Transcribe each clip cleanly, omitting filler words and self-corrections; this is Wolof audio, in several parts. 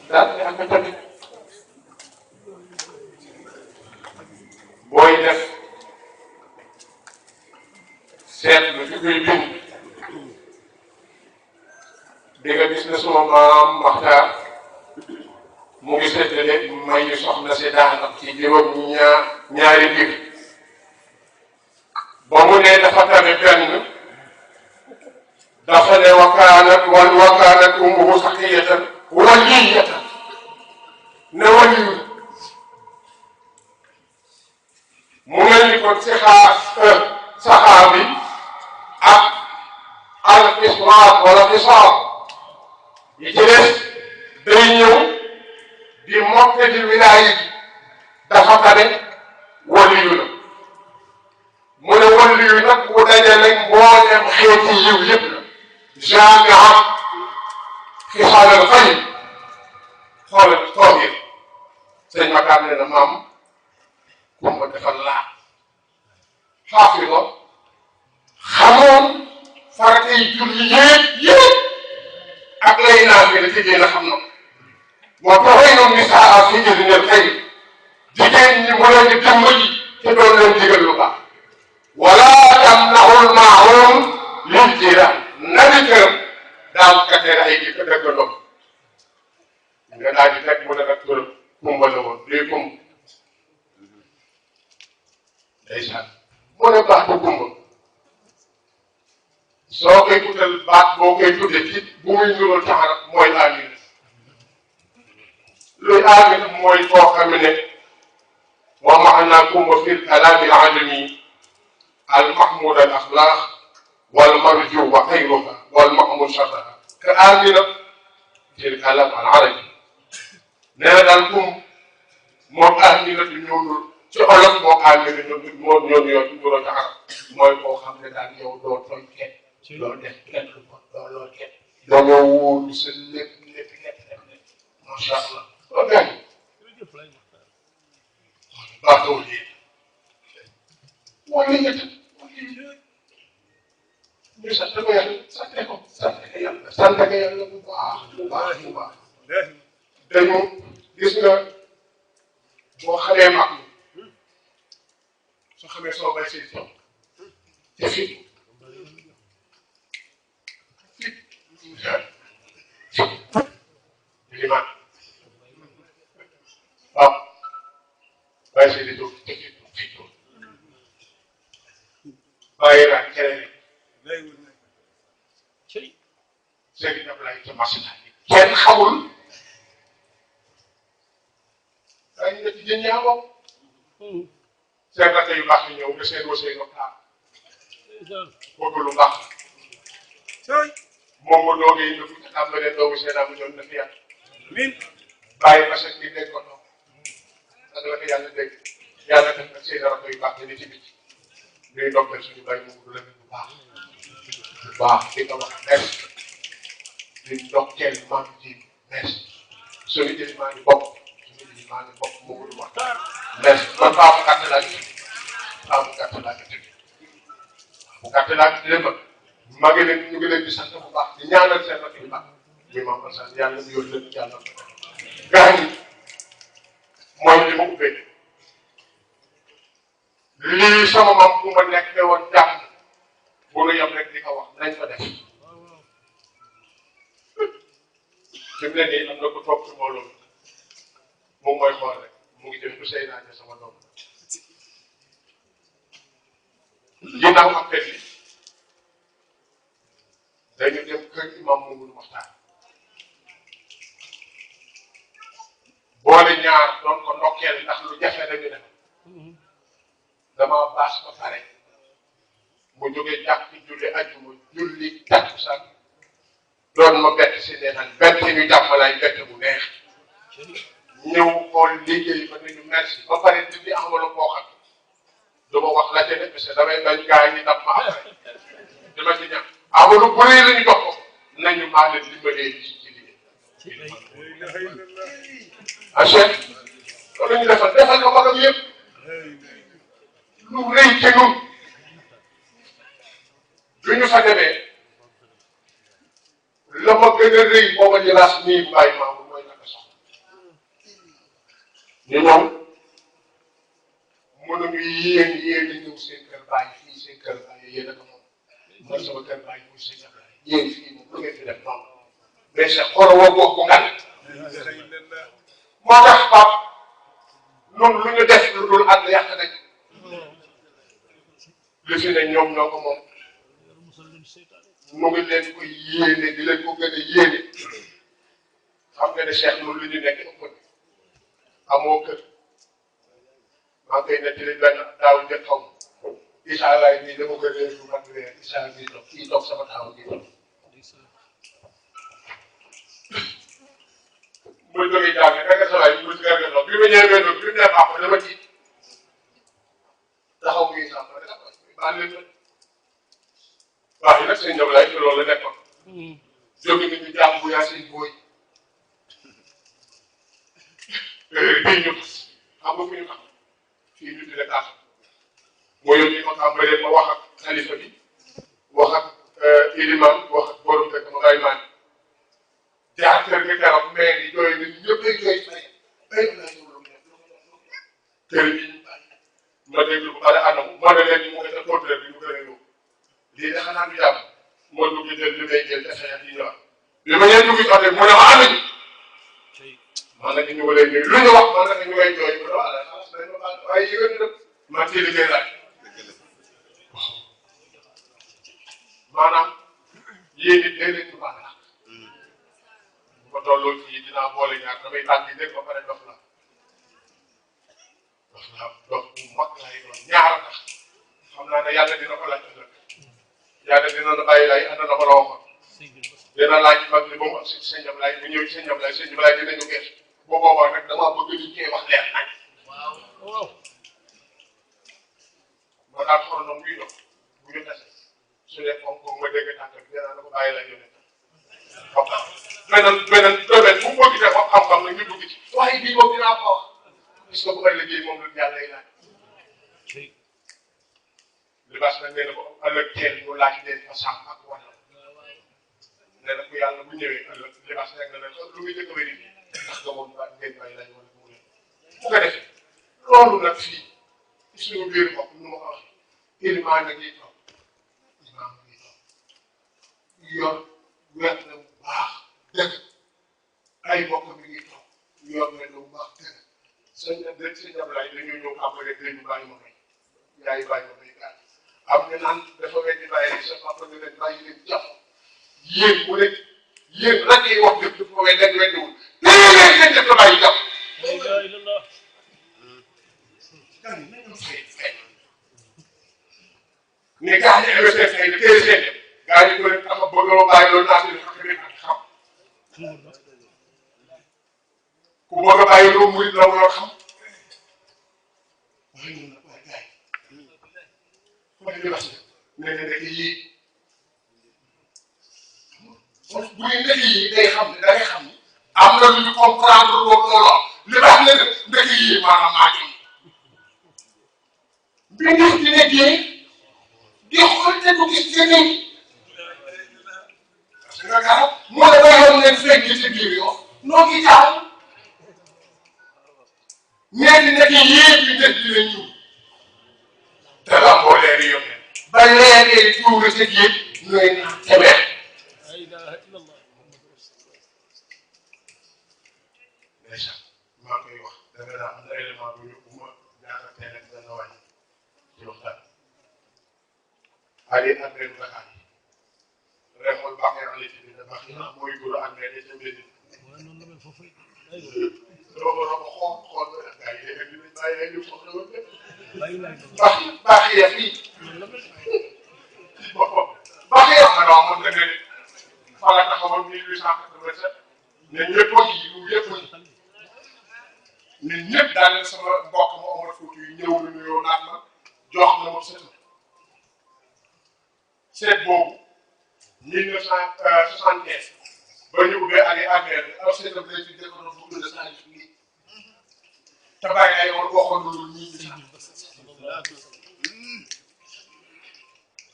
daal di am tamit booy def seetlu ci kuy bind di nga gis ne suma maam Maxtaar mu ngi séddale may ñu soxna si daanam ci juróom ñaari digg ba mu ne dafa tame benn dafa ne wakaanat ummuhu saqiyatan waliyatan ne waliyu mu mel ni kon si saxaabi ak al ismaat wala isaab yi ci des day ñëw di mokke di wilaaya ji dafa tane waliyu la mu ne waliyu nag bu dajale mbooleem xeeti yiw yëpp la jaamia xisaalal xayb xoolal toogee sëñ Matar ne na maam kumba defal laa xaafida xamoon farata yi julli yëpp ak lay naafi la jigéen a xam na moo taxay noonu nisaa fi jëriñal xëy jigéen ñi mu leen di dimbali te doon leen digal lu baax wala tamna'ul maa'un lil jiraan nani këram daaw kateer ay di ko dëggandoo nga daal di teg mu ne nag turam kumba la woon luy kumba ndeysaan mu ne baax bu kumba soo koy utal baat boo koy tudde ci bu muy nural taxarak mooy amina luy amina mooy koo xam ne wa maana kumba fil kalaami al alami al mahmud al axlaaq wal marju wa xayruha wal mahmud shataha ka amina fil kalaam al arabi nee na daal kum moom amina du ñëw ci olof moo amina ñoo yoo ci nural taxarak mooy koo xam ne daal yow doo tooñ kenn doo def kenn lu bon doo loo kenn dañoo wóolu sa lépp macha allah loolu gaañ baaxoo lii wala ñett ñu sant ko yàlla sant ko yàlla bu baax dañu gis nga boo xamee mag soo xamee soo bay seen tool te fit limaan waaw bàyyi si di toog te fit bàyyi naa keneen seegi daf lay ca masina kenn xamul ay ñetti jën yaa moom seen rakk yu baax yi ñëw nga seen wasee noktaar bëgg lu baax moom mu doogee ñu fi tàmbalee doogu seen amu ñoom na fi yàq bàyyi ba set ni dégg ko toog ak la ko yàlla dégg yàlla def nag seen rakk yu baax ni ci bitti ñuy ndokkeel suñu bàyyi mu la bu baax di nga wax merci di ndokkeel maam ji merci suñu maa ngi bokk mu ngi wax merci man faa bu gàtt laa ci bu gàtt laa ci lépp maa ngi leen ñu ngi leen di sant bu baax di ñaanal seen rakk yu baax muy maam Alsaan yàlla mu yor leen yàlla gaa yi mooy li ma ubbee lii sama maam bu ma nekkee woon jàmm bu nu yem rek di ko wax nañ ko def fi mu ne nii am na ko toog ci mbooloo moom mooy xool rek mu ngi jëm du sey naa sama doom ginnaaw am fet li dañu dem kër imam Mamadou Mokhtar boole ñaar doon ko ndokkeel ndax lu jafe dañu def dama baas ba pare mu jógee jàpp julli ajjuma julli takkusaan doon ma bett si nee naan bett ñu jàppalaay bett bu neex ñëw xool liggéey ba nañu merci ba pare dindi enveloppe boo xam dama wax la ca ne parce que damay bañ gaa yi daf ma après dama ci ñam enveloppe bu rëy la ñu jox ko nañu maa leen dimbalee ci liggéey achète loolu ñu defal ko magam yëpp lu rëy ci ñun du ñu fa demee la ma gën a rëy booba di laas nii bàyyi maamu mooy naka soxla ñu ñëw mënuñu yéen a ñëw seen kër bàyyi fii seen kër bàyyi yéen a ko moom man sama kër bàyyi muy seen kër bàyyi yéen fii moom lu ngeen fi def noonu mais c'est xooloo woo bokk bu ngal moo tax Pape noonu lu ñu def lu dul ànd yàq nañ li fi ne ñoom ñoo ko moom mu ngi leen ko yéene di leen ko gën a yéene xam nga ne Cheikh loolu lu ñu nekk ëpp na amoo kër maa ngi koy nettali benn daaw njëkk xaw ma Issa laay nii dama ko réer lu mat weer Issa bii toog kii toog sama taaw bii toog muy jógee jàng naka sa waay mu si gerte bi ma ñëwee bi mu ne baax dama tiit taxaw muy sax ma ne ah baal leen la waaw yi nag seen njaboot laay loolu la nekkoon jóge nañu jàng bu yaa seen booy bii ñu xam nga fu ñu xam fii ñu tuddee kaas moo yóbbu ma tàmbalee ma wax ak xalifa bi wax ak iliman wax ak borom dëkk ma ngay maan jaar kër ga keroog mais di jooy nañu ñëpp ay jooy fay ay laa ñëw lu mu def kër gi ma déglu ko pare anam ma ne leen ni mu ngi sa contrôle bi ñu gën a ñëw lii de xanaa du jàmm moo dugg jël li may jël def xeex yi ñëwaat li ma ñeen dugg ote mu ne ma anañu man nag ñu ngi lay nuyu lu ñu wax man nag ñu ngay jooy mu ne wala xalaas nañ ma baal waaye yëgal ñu def man ci liggéey laaj maanaam yéen it léeg-léeg ñu baax la bu ma tolloo ci dinaa boole ñaar damay tànn dégg ba pare dox la dox bu mag laay doon ñaar a tax xam naa ne yàlla dina ko laaj ëllëg yàlla dina la bàyyi lay ànd na ko la waxoon dina laaj mag li ba mu ak sëñ Ablaye bu ñëw ci sëñ Ablaye dinañu gees boo boobaa nag damaa bëgg li ñu koy wax leer nañ waaw ma daal xool noonu muy dox bu ñu tase su dee moom moom ma dégg tànk bi dinaa la ko bàyyi lay yónnee beneen domaine bu mu bëgg def wax xam-xam nag ñu dugg ci waaye bii moom dinaa ko wax gis nga bu ëllëgee moom la yàlla lay laaj libaas nag nee na ko ëllëg teel ñu laaj leen fa sàmm ak wàll nee na ku yàlla bu ñëwee ëllëg libaas nag ne leen lu muy jëkk a vérifié ndax nga moom ngeen bàyyi laaj wala mu leen bu ko defee loolu nag fii ci suñu biir bopp nu ma ko waxee ilimaan nag yi toog imaam ngi toog yor wet na bu baax dëgg ay mbokk mi ngi toog yor wet na bu baax dëgg sëñ Ablaye dañoo ñëw tàmbale ñu bàyyi ma may yaay bàyyi ma may gaañ am ñu naan dafa weddi bàyyi sa papa ne leen bàyyi leen jàpp yéen mu ne yéen rek yi wax dëgg dafa weddi weddiwul téye leen ngeen def la bàyyi jàpp ne gaa ñi investir xëy na téye seen dem gaa ñi ko leen tax a bëgg a bàyyi loolu naa si def ak xam ku bëgg a bàyyi loolu murit la war a xam waaye ñun nag waaye gars yi waaye li wax ne ne nekk yii bu ñu nekk yii day xam ne da ngay xam ni am na lu ñu comprendre loolu li wax ne nekk yii maanaam maa ngi bi ndax di nekkee di xool te du gis keneen parce que garab moo la bayoon leen fekk ci biir yoo noo ngi jaaw mais di nekk yéen bi nekk di leen ñëw te la moo leer yi yónnee ba leeree tuuru sa géej ñooy naan temee déjà maa koy wax danga naa am na élément bu ñu bu ma ñaata teel ak dana wàññi ci waxtaan ali ak ren Dakar yi ren mooy baax yaa la ci biir baax yaa mooy góor ak ren ca mbir doo ko xool ba gars yi léegi dinañ bàyyi ay ñu soxla woon lépp baax yaa fii baax yaa ma doon moom da nga ne fa la taxawoon 1887 ne ñëpp a ngi ñu yëpp ne ñëpp daal leen sama mbokk ma Omar Fouti yi ñëw na nuyoo naat ma jox na ma seet boobu 1975 ba ñu ubbee année affaire bi alors seetam lañ fi defaroon bu gën a saa fii te bàyyi ay waxoon loolu ñii di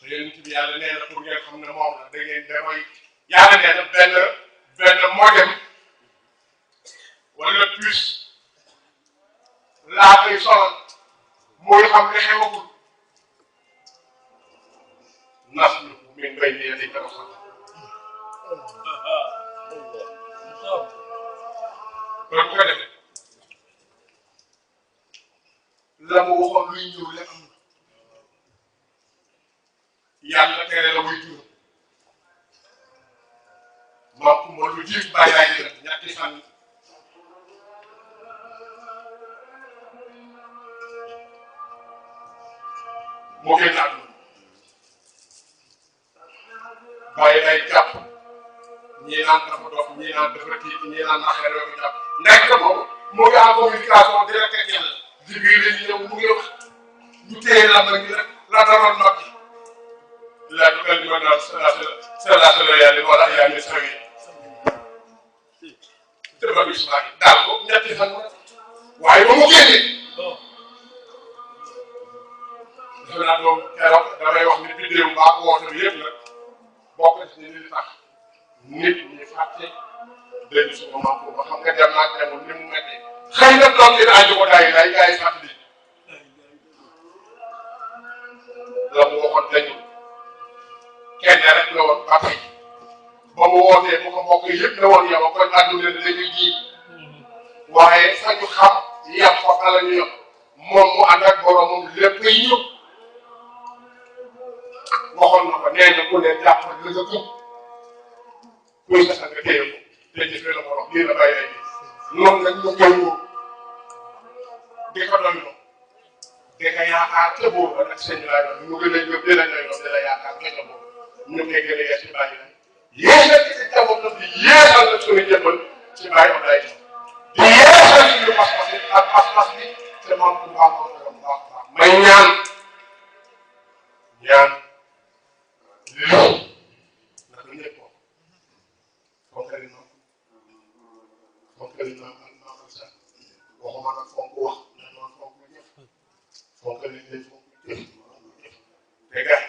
te yéen ci bi yàlla nee na pour ngeen xam ne moom la da ngeen damay yàlla nee na benn modem wala plus laa koy sonal mooy xam ne xewagul nas lu min bay nii day ko xam loolu bu ko defee la mu waxoon luy ñëw lépp am yàlla tere la muy jur maa ko moo lu jiif bàyyi laay jël ñetti fan moo génn àdduna bàyyi lay jàpp ñii naan dafa dox ñii naan dafa tiit ñii naan naxee la ko jàpp nekk boobu moo ngi en communication direct ak yàlla Jibril la ñu ñëw mu ngi wax ñu téye lamba gi rek la daroon noppi laa tukallimanna salaata layaalin wala ayyaamin sawiya te ba bis baa ngi daal ko ñetti fan waaye ba mu génnee defe naa doom keroog damay wax ni biddeewu baa ko woote bi yëpp nag bokk na ci li tax nit ñi fàtte dégg suma maam ba xam nga dem naa demul ni mu mettee xëy na doom dina aju ko daay lay gars yi fàttali la mu waxoon dañu kenn rek la woon ba tey ba mu wootee bu ko mbokk yëpp la woon yow kon àdduna dañuy ji waaye fa ñu xam yam fa la ñu yokk moom mu ànd ak boromam lépp ay ñëw waxoon na ko nee na ku ne jàpp la nga gëm kuy sax nga téye ko te jëfee la ko wax lii la bàyyi ay noonu nag ñu koy wóor di ko doon loo di nga yaakaar te boobu ba nag sëñ laa doon ñu gën a gëm dina ñooy doon di la yaakaar te boobu ñu koy gën a yees ci bàyyi la yéesal ci jamono bi yéesal la suñu jëmbal ci bàyyi am lay di yéesal suñu pas-pas bi ak pas-pas bi te moom bu baax moo ko bu baax baax may ñaan lii naka ñëpp ko fonkali noom maam sa waxuma nag fonk wax na noonu fonk lu ñëpp fonkali lay fonk jëf te gars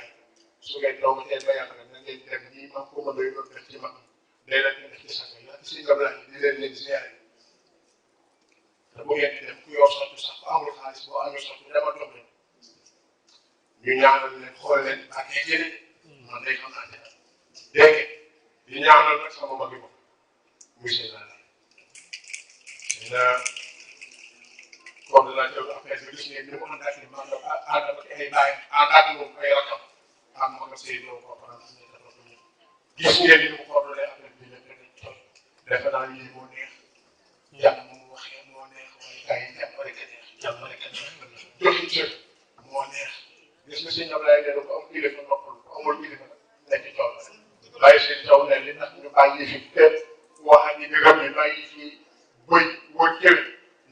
su ngeen doog a teel ba yàlla na ngeen dem ñii maam ko ma doy doon def ci mag day la ñu def ci sax yi ak si ngam laaj di leen ziyaare te bu ngeen di dem ku yor sottu sax ku amul xaalis boo amee sottu dama jox leen ñu ñaanal leen xool leen ak ay jëlee man day xam naa ne dégg nga di ñaanal nag sama mag yi moom monsieur Nalla dina coordonnateur bu affaire bi gis ngeen ni mu ànd ak man ànd ak ay baay ànd ak moom ay rakam ak ma ko Seydou Kopa gis ngeen ni mu coordonné affaire bi lépp rek defe naa lii moo neex jàmm mu waxee moo neex waaye gars yi jàmm rek a neex jàmm rek a neex joxin cër moo neex gis nga si ñoom laay ne ko am kilifa noppal ko amul kilifa nekk ci tool bàyyi seen taw ne li tax ñu bàyyi fi kenn waxaat yi gërëm yi bàyyi fi bëy wër kéwél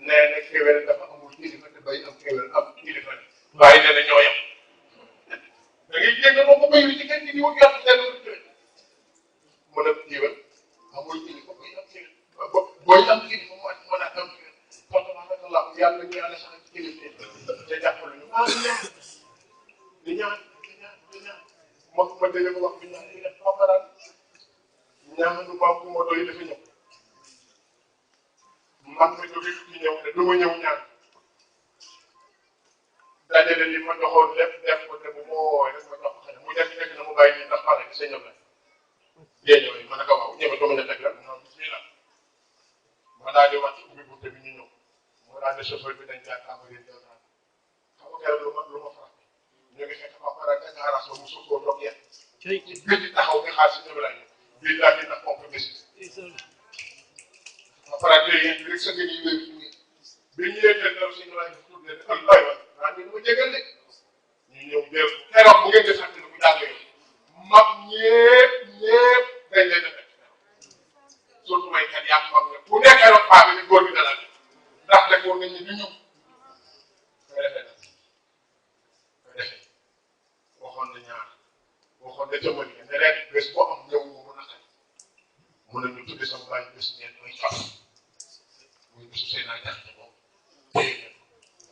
nee na kéwél dafa amul kilifa te bay am kéwél am kilifa bàyyi nee na ñoo yem da ngay génn moom ko béy wi ci kenn di wut yàlla kenn wut kéwél mën a kéwél amul kilifa bay am kéwél booy am kilifa moo mën a am kéwél kon tabaarakallah yàlla ñu yàlla sax ci kilifa te jàppale ñu di ñaan ma dégg ko wax bi ñaan di def paparaat ñaanu maam ku ma doy dafa ñëw man ma jóge fi ñëw ne du ma ñëw ñaan dajale li ma joxoon lépp def ko te bu ma woowee rek ma jox ko xëy mu nekk fekk na mu bàyyi nii ndax pare sa ñëw la dee ñëw ma ne ko waaw ñëw dama ne teg la non bismillah ma daal di wàcc ubbi bunte bi ñu ñëw moo daal di chauffeur bi dañ jaar tàmbali jël naa xam nga keroog lu ma faral ñu ngi fekk paparaat ak aras ba mu suuf koo toog yéen ci biir di taxaw di xaar si ñëw la ñu biir daal di ndax pompe bés paparaat yooyu yéen rek sa ngeen yi wéy bi ñu yéegee dara si ñu laaj tudd leen al doy wa waa ñu ma jégal de ñu ñëw jël keroog bu ngeen di fàttali bu jàng yooyu mag ñëpp dañ leen a fekk surtout maykat yaa mag ñëpp bu nekk keroog paa bi ni góor bi dalal ndax rek woon nañ ni du ñëw ko defee nag ko defee waxoon na ñaar waxoon na jëmali ne leen bés boo am ñëw mu naqari mun nañu tudde sama bàyyi bés ngeen koy fas muy bésu seen naa jaxte boobu téye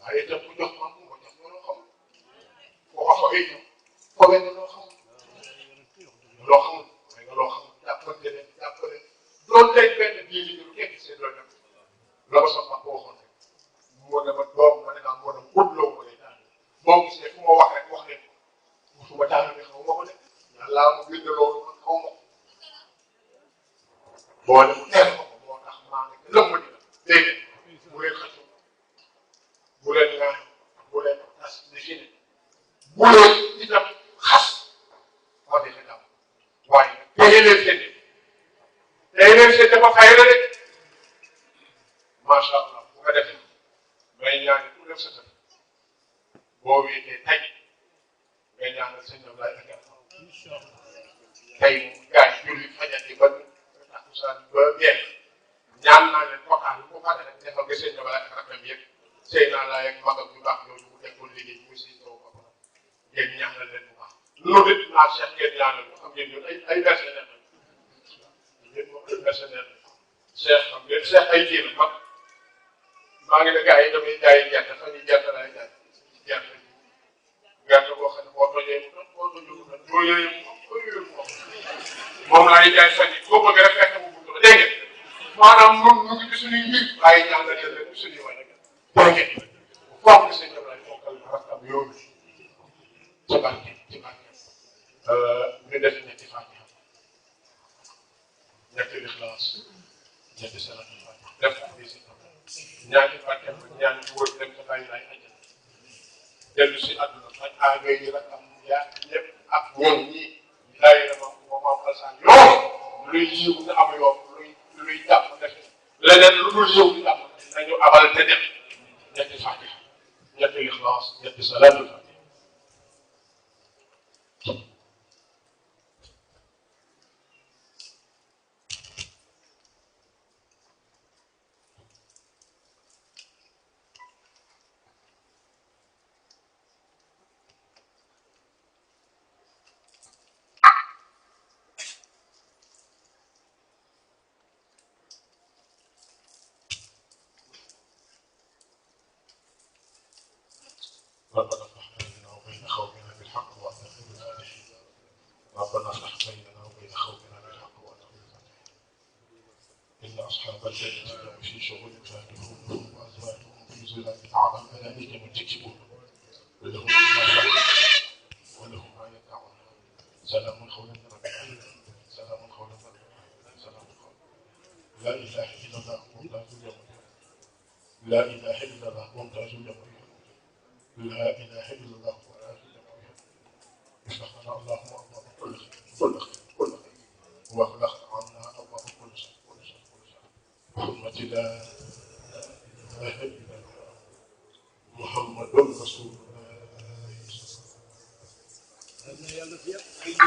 waaye itam ku jox man ko jox nga loo xam foo ko xawee ñëw xawee nga loo xamul waaye nga loo xamul jàppante leen jàppale doon tey benn bii li ñu tekki seen loolu la ko sama ko waxoon rek moo ne ma doom ma ne naa moo ne ut loo ko lay daal boo gisee fu ma wax rek wax leen ko fu ma daal bi xaw ma ko de yàlla ma bind loolu man xaw ma ko boo ne mu teel ko moo tax maa ngi lëmb di la déedéet bu leen xëccoo bu leen ñaan bu leen tas di fi ne bu leen itam xas wax dëgg yàlla waaye téye leen seen dafa fay la de macha allah bu ko defee may ñaan ku def sa kër boo wéetee tey ngay ñaanal sëñ Ablaye ak tey gars yi julli fajar yi ba takkusaan ba jeex ñaan naa leen waxtaan bu ko fàtte rek defal nga sëñ Ablaye ak rakam yëpp sëy naa laa yeeg magam yu baax yooyu mu nekkoon liggéey muy si taw ba ngeen ñaanal leen bu baax loolu it naa Cheikh ngeen ñaanal ko xam ngeen ñun ay mercenaires lañ ngeen moom ay mercenaires lañ Cheikh xam ngeen Cheikh ay kii la mag maa ngi ne gars yi damay jaay gerte fan yii gerte laay jaay gerte boo xam ne boo tojee mu toj boo tojee mu toj boo yooyee mu moom laay jaay fan yii boo bëgg rek fekk mu gudd ba dégg ngeen maanaam ñun ñu ngi ci suñuy mbir bàyyi ñaan la jël rek suñuy way dégg ngeen foog nga sëñ Ablaye fonkal rakkam yooyu ci barke ñu def ñetti Fatiha ñetti Ixlaas ñetti Salaatul Fatiha def ko si ñaari Fatiha ñaari wóor dem sa bàyyi laay ajal dellu si àdduna faj aajo yi rek am yaa ñëpp ak ñoom ñii laay la moom alsaan yoon luy yiw nga am yoon luy jàpp def leneen lu dul yiw di jàpp nañu abal te dem ñetti Fatiha ñetti Ixlaas ñetti Salaatul Fatiha ربنا افتح بيننا وبين خوفنا بالحق وأنت خير الفاتحين ربنا افتح بيننا وبين خوفنا بالحق وأنت خير الفاتحين إن أصحاب الجنة اليوم في شغل فاكهون هم وأزواجهم في ظلال على الأرائك متكئون ولهم ما يشاءون ولهم ما يدعون سلام قولا من رب العالمين سلام قولا من رب العالمين سلام قولا لا إله إلا الله ممتاز اليوم لا إله إلا الله ممتاز اليوم لا إله إلا الله ولا إله إلا الله افتح لنا اللهم أبواب كل خير كل خير واغلق عنا أبواب كل شر بحرمة لا إله إلا الله محمد رسول الله